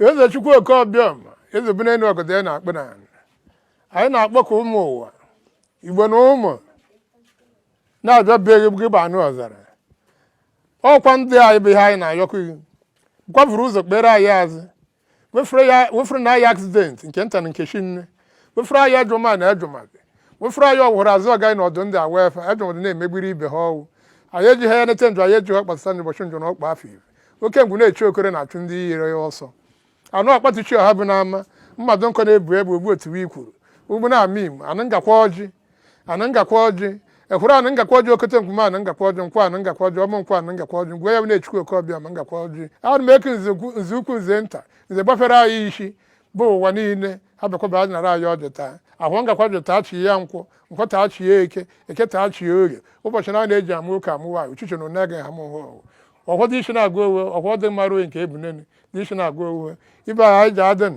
Eze Chukwu Oke Ọbịọma, eze bụ n'elu ọgọdọ ya na-akpụ n'ala. Anyị na-akpọku ụmụ ụwa, Igbo na ụmụ na-abịabeghị gị bụ anụ ọzara. Ọkwa ndị anyị bụ ihe anyị na-ayọkụ gị. Kwavuru ụzọ kpere anyị azụ. Wefere na anyị accident nke nta na nke shinne. Wefere anyị ajụma na ajụmadị. Wefere anyị ọhụrụ azụ ọgaghị na ọdụ ndị awa efe ajụmadị na-emegbiri ibe ha ọwụ. Anyị ejighị ya nete njọ, anyị ejighị ọkpasịta n'ụbọchị njọ na ọkpa afọ ife. Oke ngwu na-echi okere na-achụ ndị yiri ya ọsọ. Anụ ọkpatụchi ọha bụ n'ama, mmadụ nkọ na-ebu egbe ogbu otuwe ikwuru. Ugbu na-ama imo, anụ ngakwa ọjị, anụ ngakwa ọjị, ekwuru anụ ngakwa ọjị, okote nkwume anụ ngakwa ọjị, nkwụ anụ ngakwa ọjị, ọmụ nkwụ anụ ngakwa ọjị, ngwe ya bụ na-echukwu oke ọbịa ma ngakwa ọjị. Anụ m eku nze ukwu nze ukwu nze nta, nze gbafere anyị isi bụ ụwa niile, ha bịakwaba nara anyị ọjị taa. Ahụ ngakwa ọjị taa chi ya nkwụ, nkwụ taa chi ya eke, eke taa chi ya orie. Ụbọchị na a na-eji amụ oke amụ nwaanyị, uchichi na ụna agaghị amụ hụ ọwụ. Ọhwọ dị isi na-agụ owe, ọhwọ dị mara oyi nke ebunenu dị isi na-agụ owe. Ibe anyị ji adị.